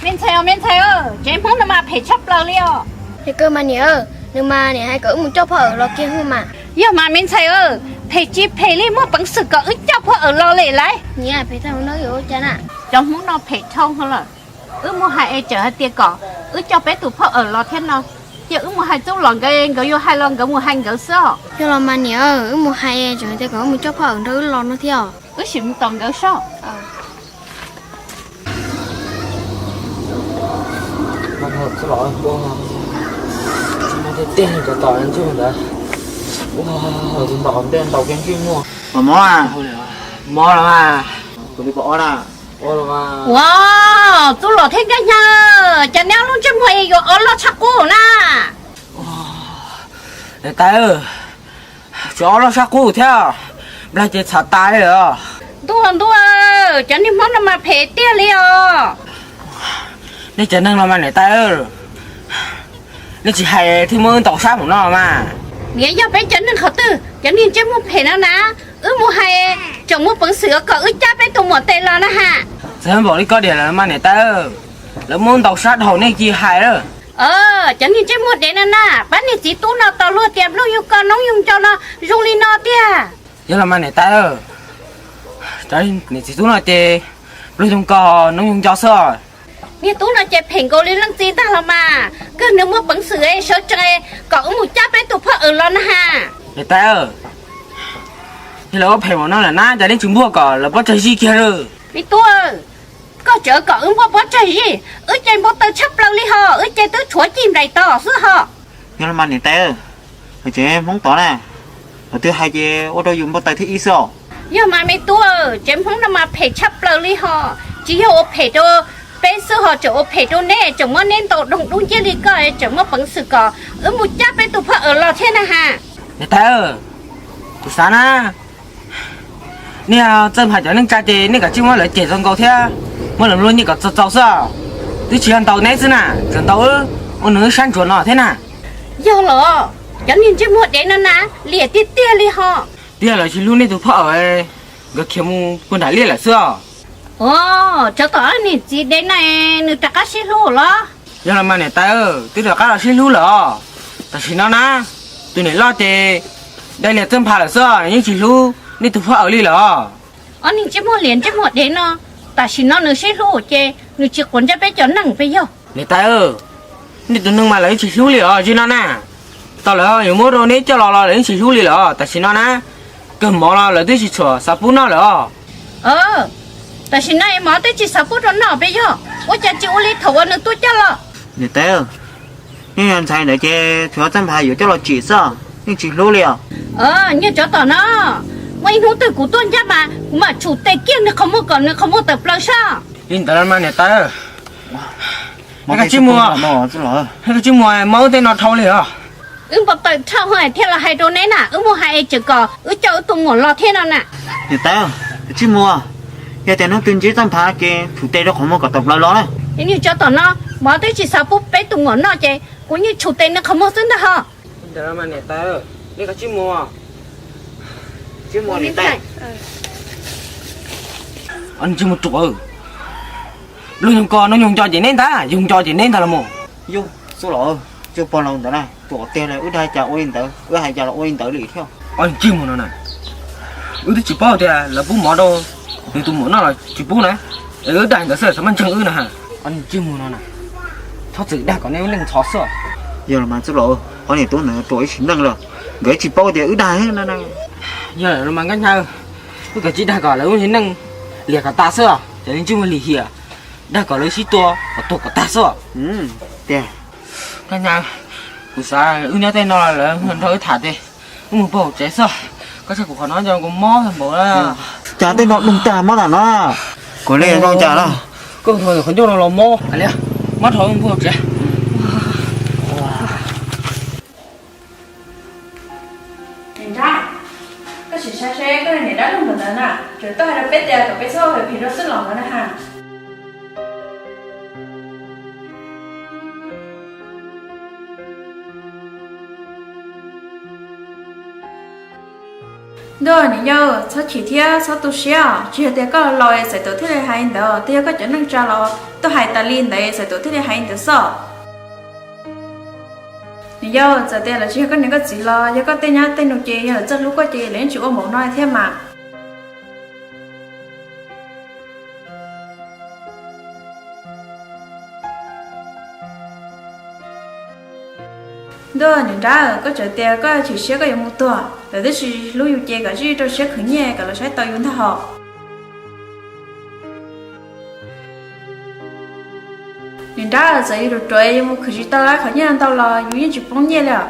Me ntxhais os, me ntxhais, tsev Hmoob no mas phem tshaj plaws li os. Yog kawg mas niam, nws mas niam hais kom wb mus coj phoj awm los kiag ua mas. Yog mas me ntxhais, phem tsis phem li muaj peev xwm kom wb coj phoj awm los li lauj. Niam, phem tag ua no yuav ua cas na? Cov Hmoob no phem dhau lawm. Wb mus hais es txawm hais tias kom wb coj peb tus phoj awm los thiab no, cia wb mus hais txuj los nkawd, nkawd yuav hais los nkawd mus hais nkawd xwb os. Yog los mas niam, wb mus hais txawm hais tias kom wb mus coj phoj awm nrog wb los no thiab os. Wb sim mus tos nkawd sob. Tiag tiag cov tom ntsej muag ntawd, ua tus ntaus ntej ntaus kiag ntsej muag. Mob, mob los mas, kuv li pom ob na. Ua, txuj los thiab Nkaj Hnyav, cas neb ob lub ntsej muag yuav ob loj tshaj qub na. Niam tais, tsuas ob loj tshaj qub thiab, nplaig ces txhav tas li lawm. Ntuj ntuj, cov niag Hmoob no mas phem tiag li os. Nej cov neeg no mas niam tais, nej tsis hais thiaj muab wb ntaus sab mus no mas. Niam, yog peb cov neeg qhov twg, cov niag ntsej muag phem no na, wb mus hais tseem muaj peev xwm kom wb cab peb tus muam tes los na ha. Txawm npaum li koj tias lawm mas niam tais, lawv muab wb ntaus sab dhau nej cia hais lawm. Cov niag ntsej muag dev no na, pab niag txiv tub no tau luag tias nplooj yug ko noob yug nco no zoo li no tiag. Yog los mas niam tais, niag txiv tub no ces nplooj yug ko noob yug nco xwb. Niag tub no ces phem nkaus li leej txiv ntag los mas, kawg nws muaj peev xwm sawv tsees kom wb mus cab peb tus phoj awm los na ha. Niam tais, yog lawv ua phem ua no lawm na, cas nej tsis npuaj kom lawv pob tsag zij kiag lawm? Me tub, koj tseem kom wb npuaj pob tsag zij, wb ce npau taws tshaj plaws li ho, wb ce twb tshuav cig nplaim tod xwb ho. Yog los mas niam tais, lawv tsev Hmoob tod na, lawv twb hais ces ua rau yus npau taws thiab ib xwb os. Yog mas me tub, tsev Hmoob no mas phem tshaj plaws li ho, tsis yog ua phem rau peb xwb ho, tseem ua phem rau neb, tseem muab neb ntaus doog dub nciab li koj, tseem muaj peev xwm kom wb mus cab peb tus phoj awm los thiab na ha. Niam tais, kuv xav na, nej txawj npam cov neej tsa ces nej kav tsij muab lawv cem txaus nkaus thiab, muab lawv nplua nyiaj kom txaus txaus xwb. Twb tsis yog ntaus neb xwb na, tseem ntaus wb, ua nws wb sab ntsuav no thiab na. Yog los, cov niag ntsej muag dev no na, liam tiag tiag li ho. Twb yog lawv tsis hlub nej tus phoj awm, nkawd khiav mus puag nram liaj lawm xwb os. Os, tsov tom niag txiv dev na, nws rov qab sib hlub los? Yog los mas niam tais, twb rov qab los sib hlub lawm os. Tam sim no na, tus niam loj ces dai lias txawj npam lawm xwb, yeej tsis hlub nej tus phoj awm li lawm os. Ob niag ntsej muag liam ntsej muag dev no, tam sim no nws sib hlub ces nws tsis quav ntsej peb cov neeg peb yog. Niam tais, nej tus neeg mas lawv yeej tsis hlub li os, tsis no na. Tau lawm yuav muab rau neb coj los los lawv yeej tsis hlub li lawm os. Tam sim no na, kawg mov los lawv twb tsis tshua xav pub noj lawm os. Tam sim no es mov twb tsis xav pub rau noj peb yog, ua cas tsis ua li thaum uas nws tuaj coj los? Niam tais, nej ntxhais ntawd ces tsuas txawj npam yuav coj los tsim xwb, yeej tsis hlub li os. Niag tsov tom no, muaj ib hnub twg kuv tuaj ncaj mas kuv mam tshum tes kiag nws qhov muag kom nws qhov muag tawm plaws sab. Li ntawd mas niam tais, koj tsij mus, koj tsij mus, mob wb tej no dhau li os. Wb npau taws dhau thiaj los hais rau neb na, wb mus hais es tseem kom wb coj wb tus muam los thiab no na. Niam tais, koj tsij mus, yog tias hnub twg ntsib txoj nphav ces tshum tes rau qhov muag kom tawm plaws los na. Niag tsov tom no, mov twb tsis xav pub peb tus muam noj ces kuv yeej tshum tes nws qhov muag xwb ntag ho. Niam tais, koj tsij mus, tsij mus niam tais. Tsij mus ruam, luag yug ko no yug nco ces neb ntag, yug nco ces neb ntag los mus. Yog xub los, yog pog laus ntawd na, ruam tiag li, wb dag cas ua li ntawd, wb hais cas los ua li ntawd li thiab. Tsij mus no na, wb twb tsis paub tias lawv pub mov rau nws tus muam noj los tsis pub na, es wb dag ntawd xwb xav maj ntseeg wb na ha. Tsij mus no na, txhob txwm dag kom nej lub neej ntxhov xwb. Yog los mas xub los, ob niam tub ntawd ruam ib sim neej lawm, nkawd tsis paub tias wb dag na. Yog los mas Nkaj Hnyav, wb kav tsij dag kom lawv lub neej liam kom tas xwb, cov niag ntsej muag lim hiam, dag kom lawv sib tua kom tuag kom tag xwb. Tiag, Nkaj Hnyav, kuv xav wb nyob tej no lawv nrog wb tham ces wb mus pag hauv tsev xwb, koj saib kuv qhov no ces kuv mob npaum. Cas tej no dub tag mob tas no, kuv li zoo cas lawm. Koj qhov ncauj no los mob, mob dhau, mus pag hauv tsev. Niam Nrab, koj sim saib seb koj niam dab laug ntawm ntawd na, tseem tuaj hais rau peb tias kom peb txhob ua phem rau xwb los no na ha. Ntuj, niam yau, txhob chim thiab txhob tu siab, tsis yog tias koj los Xais Tuam thiaj li hais li ntawd, twb yog koj cov neej tsa los tuaj hais tas li ntawd Xais Tuam thiaj li hais li ntawd xwb. Niam yau, txawm tias lawv tsis yog koj niam koj txiv los yog koj tej nyab tej nus ces yog lawv txawj hlub koj ces lawv yeej tsis ua npaum no thiab mas. Ntuj, niam nrab, koj txawm tias koj chim siab koj yuav mus tuag, lawv twb tsis hlub yus ces kom zij rau siab khwv nyiaj kom lawv saib tau yus ntag hos. Niam nrab, txawm yus ruam ruam yus mus khwv tsis tau qhov nyiaj ntau los yus yeej tsis poob nyiaj li os.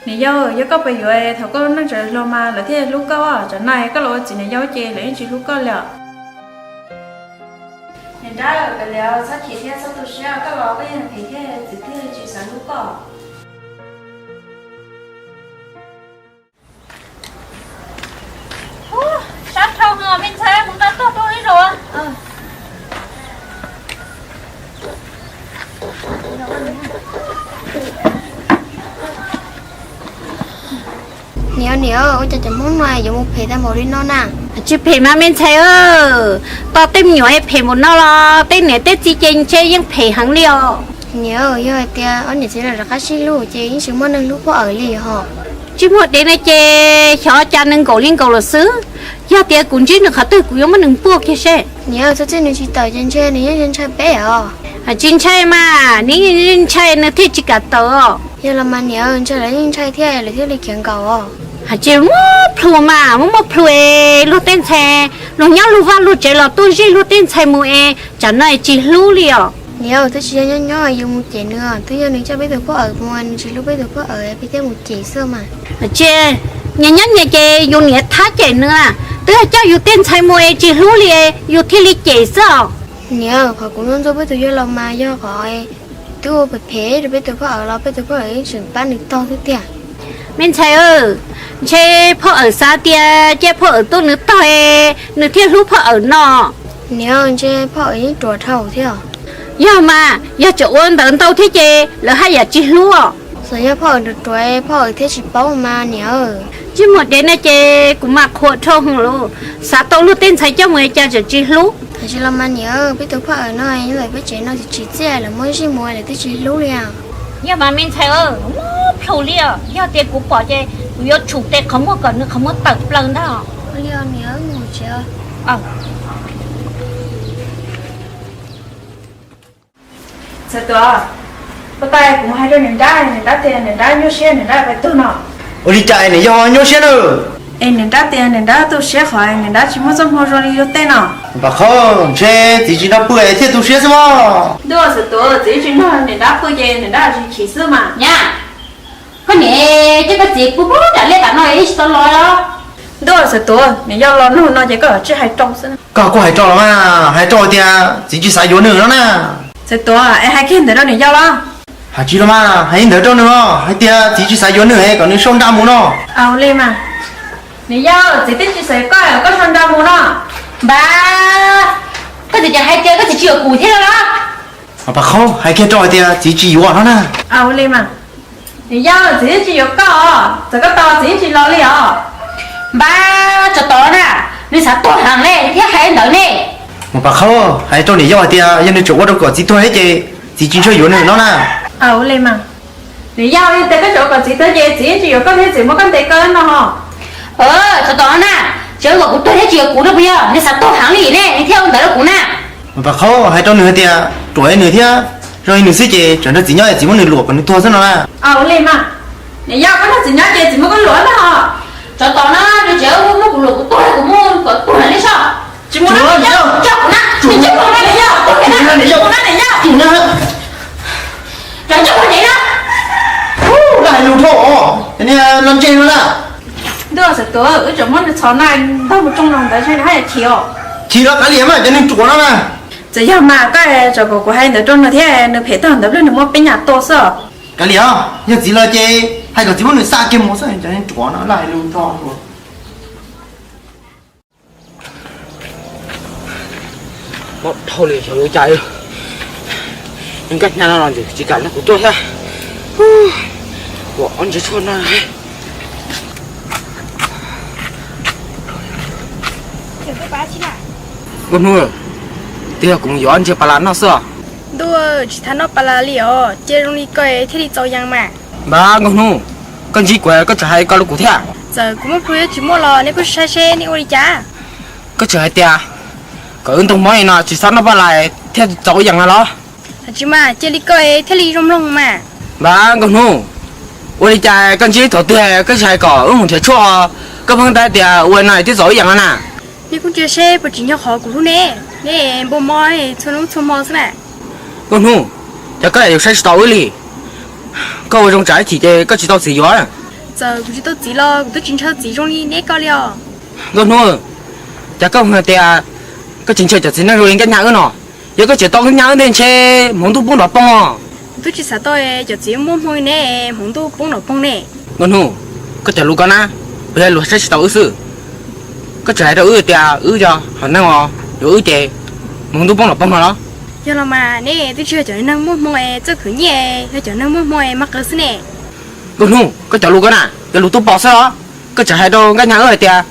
Niam yau, yog koj pais yuav thaum koj neej tseem hluas mas lawv thiaj hlub koj, tsam no koj los ua txiv niam yau ces lawv yeej tsis hlub koj li os. Niam nrab, kav liam, txhob chim thiab txhob tu siab, koj los koj yeej phem thiab txiv thiaj tsis xav hlub koj. Sab dhau hwv, me ntxhais, kuv nqa tuaj rau ib zaug. Niam, niam, ua cas cov Hmoob no yuav mus phem tag npaum li no na? Tsis phem mas me ntxhais, tos tej me nyuam phem npaum no los tej niam tej txiv ces ntshe yeej phem heev li os. Niam, yog hais tias ob niam txiv no rov qab sib hlub ces yeej tsis muaj neeg hlub phauj Awm li hos. Tsis muaj dev no ces xyov cas nws nkaum li nkaus lawm xwb. Yog tias kuv ntsib nws qhov twg kuv yuav muab nws npuaj kiag seb. Niam, txhob txwj nws tsis tawm ces ntshe nws yeej ntshai peb os. Tsis ntshai mas, nws yeej ntshai nws thiaj tsis kam tawm os. Yog los mas niam, ntshai los yeej ntshai thiab lawv thiaj li khiav nkaus os. Tsis muab plhus mas, muab muab plhus es luag tej ntxhais, luag nyob luag vaj luag tsev los tuaj zij luag tej ntxhais mus es tsam no es tsis hlub li os. Niam, twb tsis yog nyob nyob yus mus cem nws, twb yog nws coj peb tus phauj Awm mus nws tsis hlub peb tus phauj Awm peb thiaj mus cem xwb mas. Tsis, nyias nyob nyias ces yus niam thab cem nws, twb yog coj yus tej ntxhais mus es tsis hlub li, yus thiaj li cem xwb os. Niam, qhov kuv ntxub ntxub peb tus yawg laus mas yog qhov twb ua phem phem rau peb tus phauj Awm los peb tus phauj Awm yeej tseem pab nws tog xwb tiag. Me ntxhais, ntshe phauj Awm xav tias cia phauj Awm tuaj nws tog es nws thiaj hlub phauj Awm no. Niam, ntshe phauj Awm yeej ruam dhau thiab. Yog mas, yog tseem ua ntawd ntau thiab ces lawv haj yam tsis hlub os. Txawm yog phauj Awm ruam ruam phauj Awm thiaj tsis paub mas niam. Tsis muaj dev no ces kuv mas qhuas dhau hwv lawm, xav tau luag tej ntxhais coj mus cas tseem tsis hlub. Tam sim los mas niam, peb tus phauj Awm no nyob ntawm peb tsev no tsis tsim txiaj, lawv muab zij mus lawv twb tsis hlub li os. Yog mas me ntxhais, muab plhus li os, yog tias kuv pom ces kuv yuav tshum tes qhov muag kom nws qhov muag tawm plaws ntag. Ua li os niam, mus tsev. Txhais Tuam, puag ta kuv mus hais rau niam nrab, niam nrab tias niam nrab nyuaj siab niam nrab pais tuag no. Ua li cas niam yau nyuaj siab na? Es niam nrab tias niam nrab tu siab qhov niam nrab tsis muaj txoj hmoo zoo li luag tej no. Pam Qhaub, ntshe txiv tsis nrog pw thiaj tu siab xwb os. Ntuj, Txhais Tuam, txiv tsis nrog niam nrab pw ces niam nrab tsis chim xwb mas. Nyab, koj niam coj koj txiv pw puag nram liaj tam no ib tsis tau los los. Ntuj, Txhais Tuam, niam yau los nug no ces koj tsis hais rau xwb. Koj kuj hais rau los mas, hais rau tias txiv tsis xav yuav nws no na. Txhais Tuam, es hais kiag ntawd rau niam yau los? Hais tsis los mas, hais ntawd rau nws los hais tias txiv tsis xav yuav nws es kom nws sau nra mus no. Ua li mas. Niam yau, txiv twb tsis xav yuav koj, koj sau nra mus no. Npab, koj txiv cas hais tias koj txiv tsis yuav kuv thiab los? Pam Qhaub, hais kiag rau hais tias txiv tsis yuav no na. Ua li mas. Niam yau, txiv yeej tsis yuav koj os, txawm koj tos txiv yeej tsis los li os. Npab, tsov tom na, nws xav tuag heev ne thiaj hais ntawd ne. Mas Pam Qhaub, hais rau niam yau hais tias yog nws tseem ua rau kom txiv tuag thiab ces txiv tsis ntshai yuav nws no na. Ua li mas. Niam yau, yog tias koj tseem ua kom txiv tuag ces txiv yeej tsis yuav koj thiab txiv muab koj ntes koj no. Tsov tom na, tseem ua kom kuv tuag thiab tsis yuav kuv no puas yog? Nws xav tuag heev li ne nws thiaj ua ntawd rau kuv na. Mas Pam Qhaub, hais rau nws hais tias ruam li nws thiab zoo li nws xwb ces tseem nrog txiv nyob es txiv muab nws luam kom nws tuag xwb no na. Ua li mas. Niam yau, koj nrog txiv nyob ces txiv muab koj luam ntag hos. Tsov tom na, nws tseem muab kuv luam kuv tuag kuv muab kom tuag li soj. Tsis mus na niam yau, tso kuv na, tsis mus na niam yau, tsis mus na niam yau, tsis mus na. Tso kuv na. Laj hais lus dhau, niag no ntseg no na. Ntuj, Txhais Tuam, wb tseem muab nws txhos na, ntaug mus tsoo no ntawd ntshe nws haj yam chim os. Chim los kav liam mas, cov neeg ruam no na. Txawm yog mas koj tsom kom kuv hais ntawd rau nws thiab nws phem tag ntawd nws muab peb nyam tua xwb. Kav liam, yog txiv los ces hais kom txiv muab nws xa kiag mus xwb, cov neeg ruam no laj hais lus dhau. Mob dhau li xyov yuav cas li. Nkaj hnab no los ntxim tsis kam nrog kuv tuaj thiab. Ua ob ntsiav tshuaj no. Nkauj Hnub, twb yog kuv mus yuav ob ntsiav pas las noj xwb os. Ntuj, tsis tas noj pas las li os, cia zoo li ko thiaj li txaus yees mas. Npab Nkauj Hnub, koj ntsib kuv koj tseem hais ko rau kuv thiab. Txawm kuv muaj plhu yuav tsis muaj los nej kuj saib seb nej ua li cas. Koj tseem hais tias kom wb ntaus mob li no tsis txhob noj pas las thiaj txaus yees no los? Tsis mas, cia li ko thiaj li zoo mloog mas. Npab Nkauj Hnub, ua li cas koj ntsib thaum twg koj tsis hais kom wb mus nrhiav tshuaj, koj pheej teb tias ua no thiaj txaus yees no na? Nej kuj ntsia seb puas tsim nyog qhov kuv hlub nej, nej npau mob txhua hnub txhua hmo xwb na. Nkauj Hnub, cas koj yuav saib tsis taus wb li? Koj ua zoo tsam ib chim ces koj tsis tau txiv yuav. Txawm kuv tsis tau txiv los kuv twb tsis ntshaw txiv zoo li neb ko li os. Nkauj Hnub, cas koj hais tias koj tsis ntshaw cov txiv neej zoo li Nkaj Hnub wb no? Yog koj tseem tau Nkaj Hnub wb ntej ntshe hmoov ntuj poob nrov poog os. Kuv twb tsis xav tau cov txiv muaj hmoo ne, hmoov ntuj poob nrov poog ne. Nkauj Hnub, koj cov lus ko na, puas yog luag saib tsis taus wb xwb? Koj tseem hais rau wb tias wb yog hom neeg os, yuav wb ces hmoov ntuj poob nrov poog no los? Yog los mas, neb twb tsis yog cov neeg muaj hmoo es txawj khwv nyiaj, yog cov neeg muaj hmoo es mag qw xwb ne. Nkauj Hnub, koj cov lus ko na, yog lus tuaj pom xwb los? Koj tseem hais rau Nkaj Hnub wb hais tias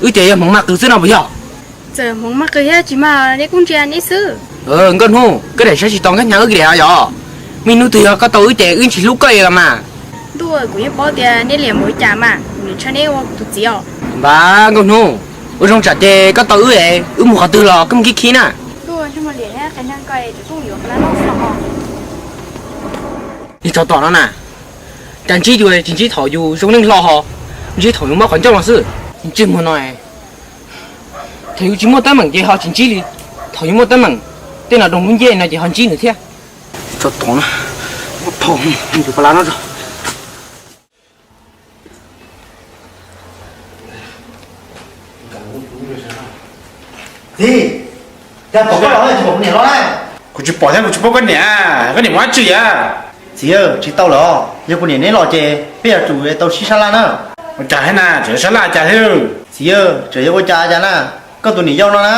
wb ces yog hmoov mag qw xwb no puas yog? Txawm hmoov mag qw thiab tsis mag, neb kuj ntsia neb xwb. Nkauj Hnub, koj niam saib tsis taus Nkaj Hnub wb li yog? Muaj ib hnub twg yog koj tau wb ces wb tsis hlub koj li los mas. Ntuj, kuv yeej paub tias neb liam mus ua cas mas, kuv niam ntshaw neb ua kuv tus txiv os. Npab Nkauj Hnub, ua zoo tsam ces koj tau wb es wb mus qhov twg los koj mus khib khib na. Ntuj, ntsej muag liam thiab qias neeg ko, kuv tuaj yuav lab noj xwb os. Niag tsov tom no na, cas ntsib yus tsis ntsib thaum yus zoo neej hlo ho, ntsib thaum yus mob qhov ncauj no xwb. Ntsej muag no, thaum yus tsis muaj teeb meem ces ho tsis ntsib li, thaum yus muaj teeb meem, tej no doog lub ncej no ces ho ntsib nws thiab. Tsov tom no, muab phau yus pas las no tso. Txiv, cas pom koj los tsis pom kuv niam los na? Kuv tsis pom thiab kuv tsis paub koj niam, koj niam mus dab tsi a? Txiv, tsis tau lawm, yog kuv niam neb los ces peb yuav tsum tau sib sab laj na. Ua cas thiab na, tseem sab laj cas thiab? Txiv, tseem yuav ua cas cas na, koj tus niam yau no na,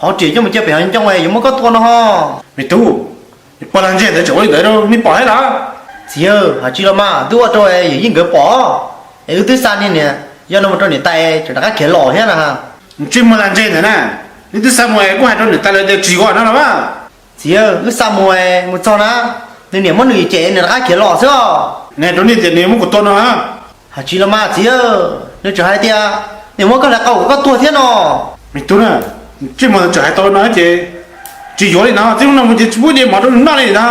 hov riam coj mus cia pem hauv ncoo yuav muab koj tua no ho. Me tub, pog lag ntseg ntawd tseem ua li ntawd rau nej pom thiab los? Txiv, hais tsis los mas twb ua rau yawm yij nkawd pom, es wb twb xa niag niam yau no mus rau niam tais tseem rov qab khiav los thiab na. Ntsej muag lag ntseg ntawd na, nej twb xa mus es kuj hais rau niam tais lawv tias tsis yuav no los mas. Txiv, wb xa mus es mus txog na, nws niam muab nws cem nws rov qab khiav los xwb os. Nws hais rau nej tias nws muab kuv tua no. Hais tsis los mas txiv, nws tseem hais tias nws muab koj hlais qau kom koj tuag thiab no. Me tub na, ntsej muag tseem hais tau no ces tsis yuav li no, txij hnub no mus ces tsis pub nce mov rau nws noj li no.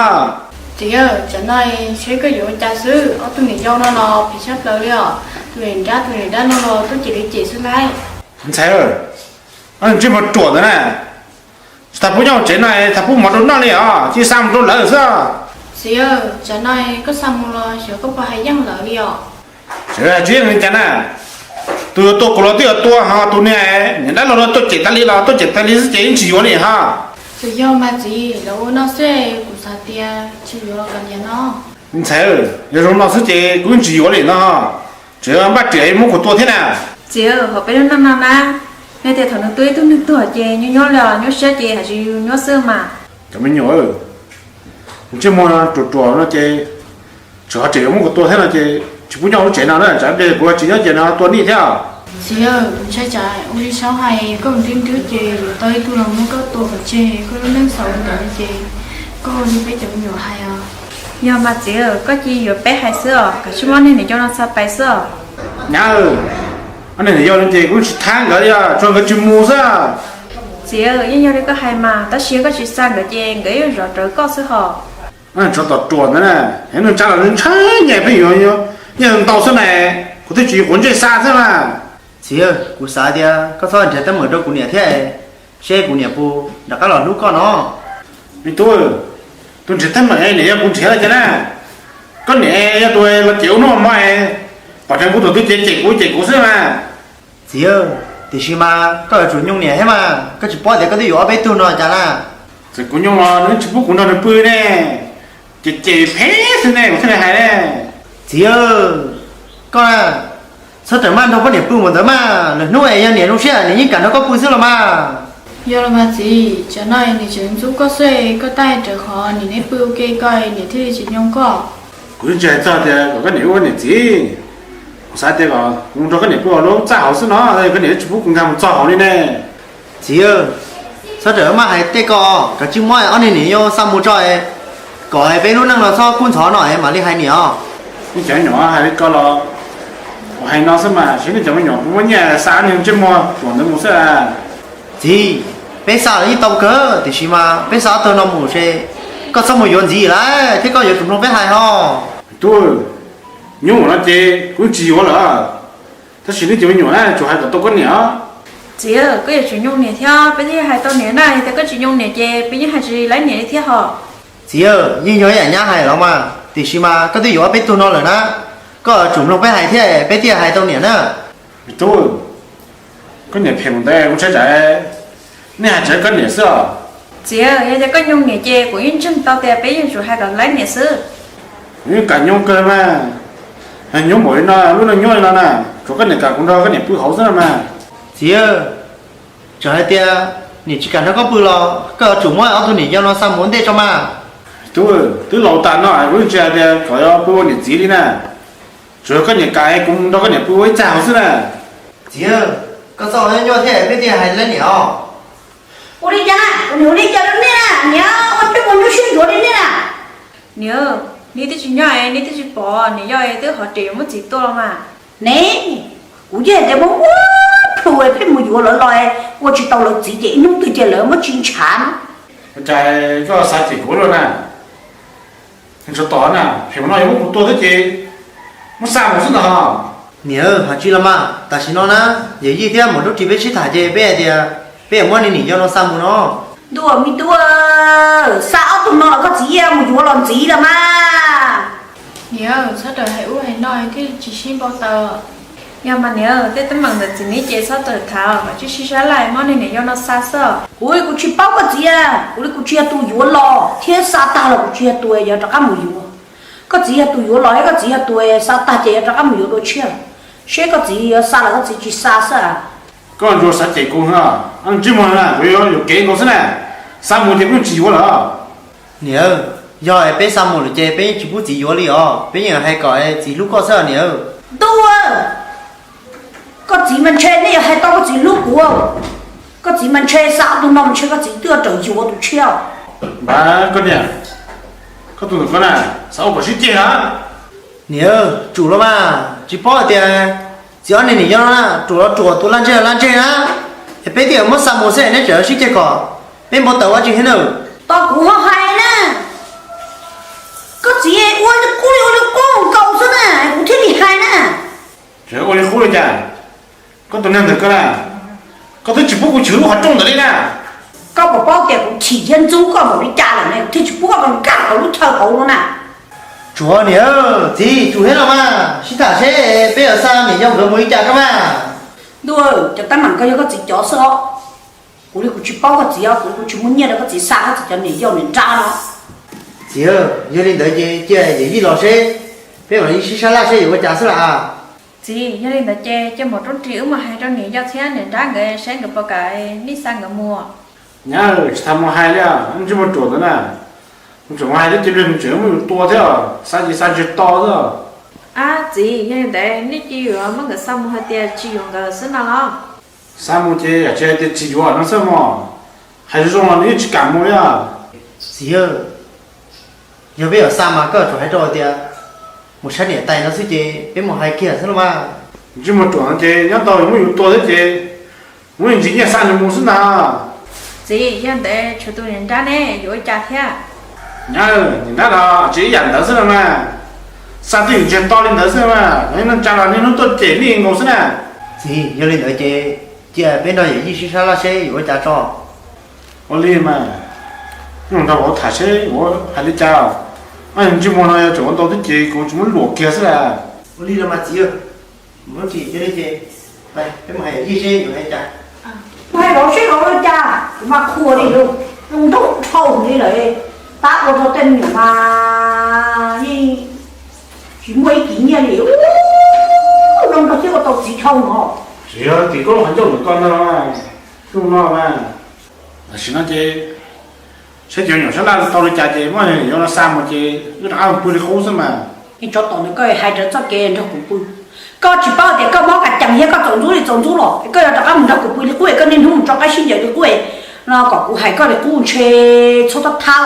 Txiv, tsam no seb koj yuav ua cas xwb, ob tug niam yau no los phim tshaj plaws li os, tus niam nrab tus niam dab no los tuaj cem li cem xwb lauj. Ntxhais, ob tug ntsej muag ruam ntawd na, tsis tas pub nyob hauv tsev no, tas pub mov rau noj li os, cia xa mus rau lawv xwb. Txiv, tsam no koj xa mus los xyov koj puas hais yeej lawv li os. Tsis yeej li cas na, tus yuav tua kuv los twb yuav tua ho, tus niag niam dab laug no tuaj cem tas li los tuaj cem tas li xwb ces yeej tsis yuav li ho. Txawm yog mas txiv, lawv ua no xwb kuv xav tias tsis yuav los kav liam no. Ntxhais, yog zoo no xwb ces kuv yeej tsis yuav li no, tseem npaj riam muab kuv tua thiab na. Txiv, hauv peb lub neej no na, yog tias thaum nws tua ib tug neeg tuag ces nyuaj nyuaj li os, nyuaj siab ces hais tsis nyuaj xwb mas. Cov me nyuam, ntsej muag ruam ruam no ces tseem ho tseem yuav muab kuv tua thiab no ces tsis pub nyob lub tsev no na, tsam ib pliag kuv tsis nyob ces nws ho tua nej thiab. Txiv, kuv ntshai tsam ua li Saub hais, koj mus nrhiav nrhiav ces yuav tau ib tug los muab koj tua pov tseg, koj lub neej xaus ntawd ces koj ua li peb cov me nyuam hais os. Yog mas txiv, koj cia yuav peb hais xwb os, kav tsij muab niag niam yau no txhaj pais xwb os. Nyab, ob niag niam yau no ces kuv tsis thab nkawd li os, tsuas nkawd tsis mus xwb. Txiv, yeej yog li koj hais mas, tab sis koj tsis xa nkawd ces nkawd yeej zov rawv koj xwb hos. Tsov tom ruam ntawd na, nws ntshai los nws ntshai nyias pheej yuav nyias ntau xwb na, kuv twb tsis yuav quav ntsej xa xwb mas. Txiv, kuv xav tias koj txhob nrhiav teeb meem rau kuv niam thiab, seb kuv niam puas rov qab los hlub koj no. Me tub, tus nrhiav teeb meem niam yog kuv nrhiav li cas na? Koj niam yog tus los cem ua hnub ua hmo, pom dheev kuv thaum twg ces cem kuv cem kuv xwb mas. Txiv, tiam sis mas koj yuav tsum nyoo niam thiab mas, koj tsis paub tias koj twb yuav ob peb tug no cas na. Txawm kuv nyoo los nws tsis pub kuv nrog nws pw ne, ces cem phem xwb ne kuv thiaj li hais ne. Txiv, koj na, txhob rawm maj nrog poj niam pw mus ntawd mas, lwm hnub es yog niam zoo siab niam yeej kam nrog koj pw xwb los mas. Yog los mas txiv, tsam no niam tseem ntxub koj xwb, koj tab rawm qhov niam neb pw ua ke koj, niam thiaj li tsis nyoo koj. Kuv yeej tsis hais txog tias kom koj niam ua niam txiv, kuv xav tias kom kuv nrog koj niam pw hauv lub txaj hauv xwb no, koj niam tsis pub kuv nkag mus txog hauv li ne. Txiv, txhob rawm maj hais tej ko, koj tsij muab ob niag niam yau xa mus tso, kom peb lub neej no txhob kub ntxhov no mam li hais niam os. Nej cov me nyuam hais li ko los, kuv hais no xwb mas, seb nej cov me nyuam puas muaj nyiaj xa ob niag ntsej muag ruam ntawd mus xwb. Txiv, peb xa los yeej tau kawg, tiam sis mas peb xa ob tug no mus ces koj txhob mus yuav ntxiv lawm thiab, koj yuav tsum mloog peb hais ho. Tub, nyuj no ces kuv tsis yuav lawm, tab sis nej cov me nyuam na tsum hais kom tau koj niam os. Txiv, koj yuav tsum nyoo niam thiab, peb thiaj hais tau niam na, yog tias koj tsis nyoo niam ces peb yeej hais tsis laib niam li thiab ho. Txiv, yeej yog ib yam nyab hais los mas, tiam sis mas koj twb yuav peb tug no lawm na, koj tsum mloog peb hais thiab peb thiaj hais tau niam na. Tub, koj niam phem mus ntawd kuv tshaib tsam, nej hais tsis laib koj niam xwb os. Txiv, yog tias koj nyoo niam ces kuv yeej ntseeg tau tias peb yeej tsum hais kom laib niam xwb. Kuv yeej kam nyoo kawg mas, nyob npaum li no, lub neej nyob li no na, tsuav koj niam kam kuv nrog koj niam pw hauv xwb no mas. Txiv, txawm hais tias niam tsis kam nrog koj pw los koj yuav tsum muab ob tug niam yau no xa mus ua ntej tso mas. Tub, twb laus tas no kuv yeej tsis hais tias kom yuav pw ua niam txiv li na. Tsuav koj niam kam kuv nrog koj niam pw ua ib txaj hauv xwb na. Txiv, koj txoj hau nyuaj thiab peb thiaj hais laib niam os. Ua li cas na, ua li cas rau nej na, niam ua peb ua nyuaj siab ntsuav li nej na. Niam, nej twb tsis nyob, nej twb tsis pom niam yau twb hov tes yuav muab txiv tua los mas. Ne, kuv yeej hais tias muab ua plhu pheej mus yuav lawv los, ua tsis tau lawv txiv ces ib hnub twg ces lawv muab tsis ntshav na. Ua cas koj xav cem kuv luaj na? Tsov tom na, phem ua no yuav muab kuv tua thiab ces muab xa mus xwb ntag. Niam, hais tsis los mas, tam sim no na, yawm yij thiab mus rub ris peb sib tham ces peb hais tias peb yuav muab niam yau no xa mus no. Ntuj me tub, xa ob tug no los koj txiv mus yuav los ntxiv los mas. Niam, txhob rawm hais ub hais no thiaj tsis sib npau taws. Yog mas niam, tej teeb meem ntawm txiv neb ces txhob rawm tham, kom tsij sib sab laj muab niam yau no xa xwb. Kuv li kuv tsis paub koj txiv, kuv li kuv tsis yog tus yuav los thiab xa tag los kuv tsis yog tus yuav rov qab mus yuav. Koj txiv yog tus yuav los thiab koj txiv yog tus xa tag ces yuav rov qab mus yuav dua tshiab. Seb koj txiv yuav xa los koj txiv tsis xa xwb. Koj ntsuas xav cem kuv, ntsej muag na, kuv yuav yuam kev nkaus xwb na. Xa mus ces kuv yeej tsis yuav lawm. Niam, yog peb xa mus lawm ces peb yeej tsis pub txiv yuav li os, peb yeej hais kom txiv hlub koj xwb niam. Ntuj, koj txiv mas ntshe nej yuav hais tau koj txiv hlub kuv. Koj txiv mas ntshe xa ob tug no mas ntshe koj txiv twb rawm yuav tus tshiab. Npab koj niam, koj tus ntawm koj na, xav ua kom sib ceg na. Niam, tsum los mas, tsis paub hais tias txiv ob niag niam yau no na, ruam los ruam, tus laj ntseg los laj ntseg na, es peb thiaj muab xa mus xwb neb tseem sib ceg kom peb npau taws ua tsi thiab na. Tos kuv ho hais na, koj txiv ua li qub li ua li qub nkaus xwb na, kuv thiaj li hais na. Ua li qub li cas? Koj tus neeg ntawm koj na, koj twb tsis pub kuv chwv lub qhov rooj ntawd li na. Koj puas paub tias kuv chim thiab ntxub koj npaum li cas lawm ne, kuv thiaj tsis pub koj nkag hauv lub chaw hauv no na. Tsum niam, txiv tsum thiab los mas, sib tham seb peb yuav xa niam yau nkawd mus li cas koj mas. Ntuj, cov teeb meem ko yog koj txiv cov xwb os. Kuv li kuv tsis paub koj txiv os, kuv li kuv tsis muaj nyiaj rau koj txiv xa koj txiv cov niam yau niam nrab no. Txiv, yog li ntawd ces cia yawm yij los seb, peb mam li sib sab laj seb yuav ua cas xwb las. Txiv, yog li ntawd ces cia mus rub ris wb mus hais rau niam yau thiab niam nrab nkawd seb nkawd puas kam nej xa nkawd mus. Nyab, tsis tas mus hais li, ntsej muag ruam ntawd na, mus tseem mus hais thiab ces nws tseem muab yus tua thiab, xa ces xa ntsiag to xwb. Ab txiv, yog li ntawd nej cia yuav muab nkawd xa mus hais tias tsis yuav nkawd xwb no los? Xa mus ces yam tsis hais tias tsis yuav no xwb mog, hais zoo zoo los nws yeej tsis kam mus li. Txiv, yog peb yuav xa mas koj tsum hais rau tias mus saib niam tais no xwb ces peb mus hais kiag xwb los mas. Ntsej muag ruam no ces nyob tau muab yus tua thiab ces muab ntsis nyiaj xa nws mus xwb ntag. Txiv, yog ntawd tshuav tus niam nrab ne yuav ua cas thiab? Nyab, niam nrab los tsis ib yam ntawd xwb no mas, xa twb yus ntsiag to li ntawd xwb mas, neej tsa los niaj hnub tuaj cem nej nkaus xwb na. Txiv, yog li ntawd ces cia peb nrog yawm yij sib sab laj seb yuav ua cas tso. Ua li mas, nrog kuv tham seb yuav hais li cas. Ntsej muag no yog tseem ua ntau thiab ces kuv tsis muab luam kiag xwb las. Ua li los mas txiv, mus ib chim cia li ces peb mus hais yawm yij seb yuav hais cas. Mus hais lawv seb lawv ua cas, kuv mas qhuas li lawm, zoo nraug dhau li lawm, tab ua rau tej me nyuam mas yeej tsis muaj ib kis nyiaj li, zoo nraug thiab ua tau txiv dhau no. Tsis yog tim koj lub qhov ncauj ntawm koj no, hnub no mas. Tam sim no ces saib cov me nyuam sab laj tau li cas ces muab yuav no xa mus ces wb rov qab pw li qub xwb mas. Tsov tom ntawm koj hais rawv txoj kev nrog kuv pw, koj tsis paub tias koj mob kas cees thiab koj txaus ntxub li txaus ntxub los koj yuav rov qab mus nrog kuv pw li qub es koj niaj hnub mus tso qaib sib ncaws li qub es no kom kuv hais koj li qub ntshe txhob thab thab.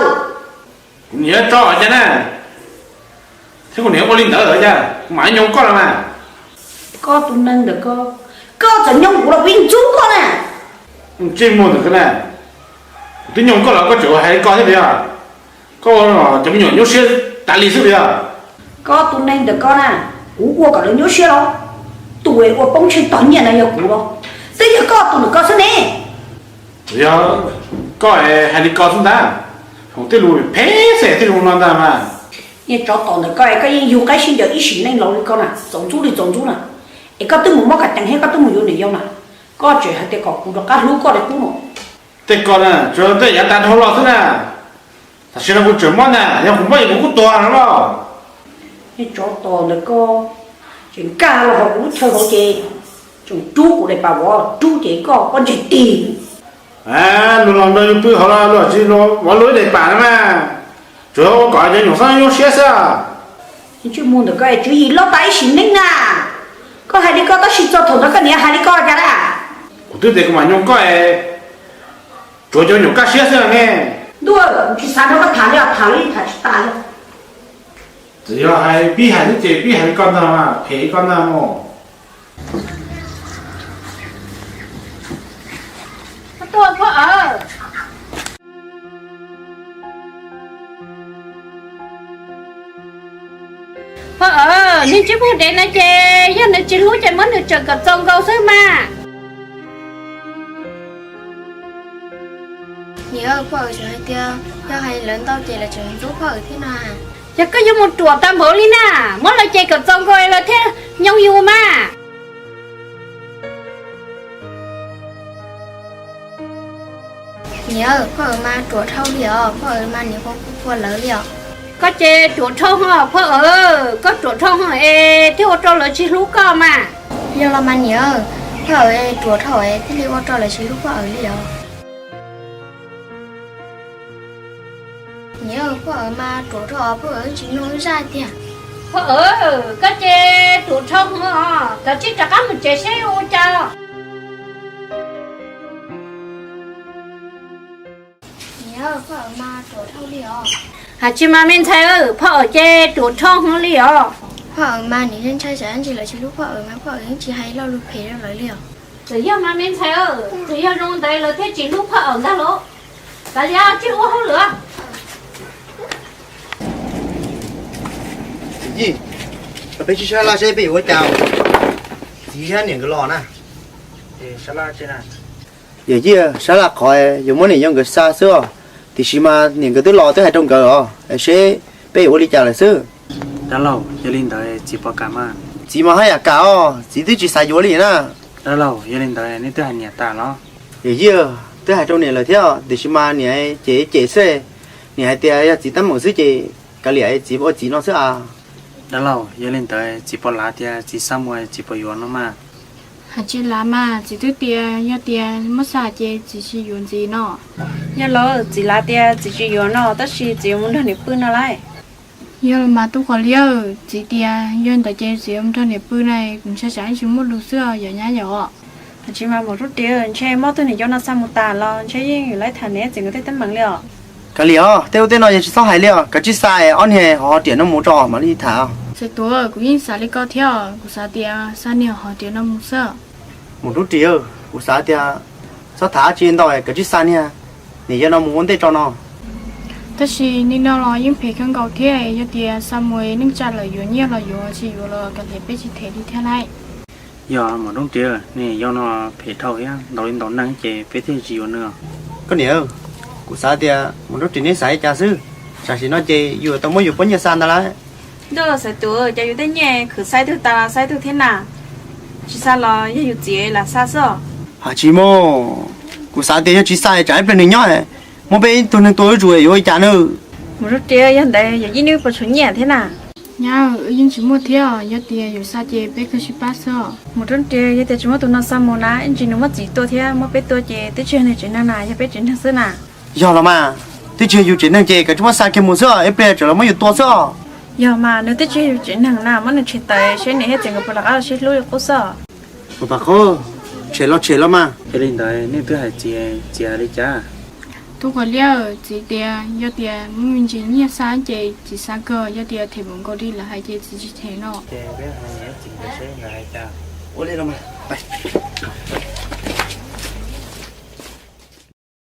Kuv niam tso cas na, thiab kuv niam ua li ntawd lawm cas kuv mam nyoog koj los mas. Koj tus neeg ntawm koj, koj txawm nyoog kuv los kuv yeej ntxub koj na. Ntsej muag ntawm koj na, kuv twb nyoog koj los koj tseem hais li ko thiab puas yog? Koj ua cov me nyuam nyuaj siab tas li xwb puas yog? Koj tus neeg ntawm koj na, kuv ua kom lawv nyuaj siab los? Tus uas ua poob tsheej tog nyiaj no yog kuv los? Twb yog koj tus ntawm koj xwb ne. Yog koj hais li ko xwb ntag, hauv tej lus phem xwb tej lus no ntag mas. Niag tsov tom ntawm koj, koj yeej yug qaib sib ncaws ib sim neej laus li koj na, txaus ntxub li txaus ntxub na, es koj twb mus mob kas cees thiab koj twb mus yuav niam yau na, koj tseem hais tias kom kuv rov qab hlub koj li qub no. Tej ko na tsuas tej yav tag dhau los xwb na, tam sim no kuv tseem mob na, yog kuv mob ces kuv kuj tuag no los. Niag tsov tom ntawm koj, tseem kaj los hauv kuv lub chaw hauv ces tseem rub kuv daim pam vov rub ces koj pob ntseg tig. Luag los nrog yus pw hauv los luag tsis vov luag ib daim pam na mas, tsuas ua kom cov nyuam xob nyuaj siab xwb. Ntsej muag ntawm koj tswv yim loj tas ib sim neej na, koj hais li koj tab sis txog thaum ntawd koj niam hais li koj cas na? Kuv twb tias kuv mam nyoog koj es tsuav cov nyuam kaj siab xwb ne. Ntuj, kuv tsis xav nrog koj tham li, tham li tham tsis tas li. Txawm yog hais pib hais xwb ces pib hais li koj ntag mas phem li koj ntag mus. Tuaj phob awm. Phob awm, niag ntsej muag dev no ces yog nws tsis hlub ces muab nws tsawm kom txaus nkaus xwb mas. Niam, phob awm tseem hais tias yog hais lawv ntau ces lawv tseem ntxub phob awm thiab na. Yog koj yuav mus ruam tag npaum li na, muab lawv cem kom txaus nkaus lawv thiaj nyoog yus mas. Niam, phob awm mas ruam dhau li os, phob awm mas niam qhuas qhuas lawv li os. Koj ces ruam dhau hos phob awm, koj ruam dhau hos es thiaj ua rau lawv tsis hlub koj mas. Yog los mas niam, phob awm ruam dhau es thiaj li ua rau lawv tsis hlub phob awm li os. Niam, phob awm mas ruam dhau os, phob awm tsis mloog wb zaj tiag. Phob awm, koj ces ruam dhau hos, kav tsij rov qab mus tsev seb ua cas. Niam, phob awm mas ruam dhau li os. Hais tsis mas me ntxhais, phob awm ces ruam dhau hos li os. Phob awm mas niam yeej ntshai tsam ntsis lawv tsis hlub phob awm mas phob awm yeej tsis hais lo lus phem rau lawv li os. Txawm yog mas me ntxhais, txawm yog zoo ntawd lawv thiaj tsis hlub phob awm ntag los. Kav liam, tsij ua hauj lwm. Yij, peb sib sab laj seb peb yuav ua cas, txiv thiab niam nkawd los na. Yawm yij, sab laj qhov yuav muab niam yau nkawd xa xwb os, tiam sis mas niam nkawd twb los twb hais rau nkawd os, seb peb yuav ua li cas lawm xwb. Dab laug, yog li ntawd txiv puas kam mas? Txiv mas haj yam kam os, txiv twb tsis xav yuav li na. Dab laug, yog li ntawd nej twb hais niam tas los? Yawm yij, twb hais rau niam lawm thiab tiam sis mas niam cem cem xwb, niam hais tias yog txiv teeb meem xwb ces kav liam txiv ua txiv no xwb as. Dab laug, yog li ntawd txiv puas lav tias txiv xa mus txiv puas yuav no mas? Hais tsis lav mas, txiv twb tias yog tias muab xa ces txiv tsis yuav ntxiv no. Yog los txiv lav tias txiv tsis yuav no tab sis txiv yuav mus nrog niam pw no lauj. Yog los mas tub qos liab, txiv tias yog ntawd ces txiv yuav mus nrog niam pw na, kuv ntshai tsam ib tsis muaj lus xwb os yawm nyab yom. Hais tsis mas maum rub ris, ntshe muab tug niam yau no xa mus tas los ntshe yeej yuav laiv tham niam txiv nkawd tej teeb meem li os. Kav liam os, tej ub tej no yog tsis txhob hais li os, kav tsij xa ob niag hov riam no mus tso mam li tham. Xav tuav, kuv yeej xav li ko thiab, kuv xav tias xa niag hov riam no mus xwb. Maum rub ris, kuv xav tias txhob tham dab tsi ntau, kav tsij xa niag niam yau no mus ua ntej tso no. Tab sis nim no los yeej phem kawg nkaus thiab, yog tias xa mus neej tsa lawm yuav nyiaj los yuav, tsis yuav los kav liam peb tsis them li thiab lauj. Yog maum rub ris, niam yau no phem dhau thiab ntaus li ntaus neeg ces peb thiaj tsis yuav nws. Koj niam, kuv xav tias maum rub ris neb xav li cas xwb, tam sim no ces yus tau muab yus poj niam xa ntag lauj. Ntuj, xav tuav, cas yus tej nyiaj khwv xa ib tug tas los xa ib tug thiab na, tsis xa los yog yus txiv lam xa xwb. Hais tsis mus, kuv xav tias yog tsis xa tsam ib pliag nws nyob muab peb ib tug neeg tua zuj zus yuav ua cas nawb. Maum rub ris, yog ntawd yawm yij neb puas tshuav nyiaj thiab na? Nyab, wb yeej tsis muaj thiab, yog tias yus xa ces peb kawg sib pab xwb. Mus rau ntiag, yog tias tsis muaj tus no xa mus na, ib ntsis nws muab txiv tua thiab muab peb tua ces twb tsis yog nws tsev neeg na, yog peb tsev neeg xwb na. Yog los mas, twb tsis yog yus tsev neeg ces koj tsis muab xa kiag mus xwb, ib pliag tsam los muab yus tua xwb. Yog mas, nws twb tsis yog yus tsev neeg na, muab nws tshem tawm seb niam thiab txiv nkawd puas rov qab los sib hlub li qub xwb. Ua pam qub, tshem los tshem los mas. Yog li ntawd nej twb hais txiv, txiv hais li cas? Tub Quav Liab, txiv tias yog tias muaj me ntsis nyiaj xa ces txiv xa kawg, yog tias them mus nkaus li lawv hais ces txiv tsis them no. Ua li los mas.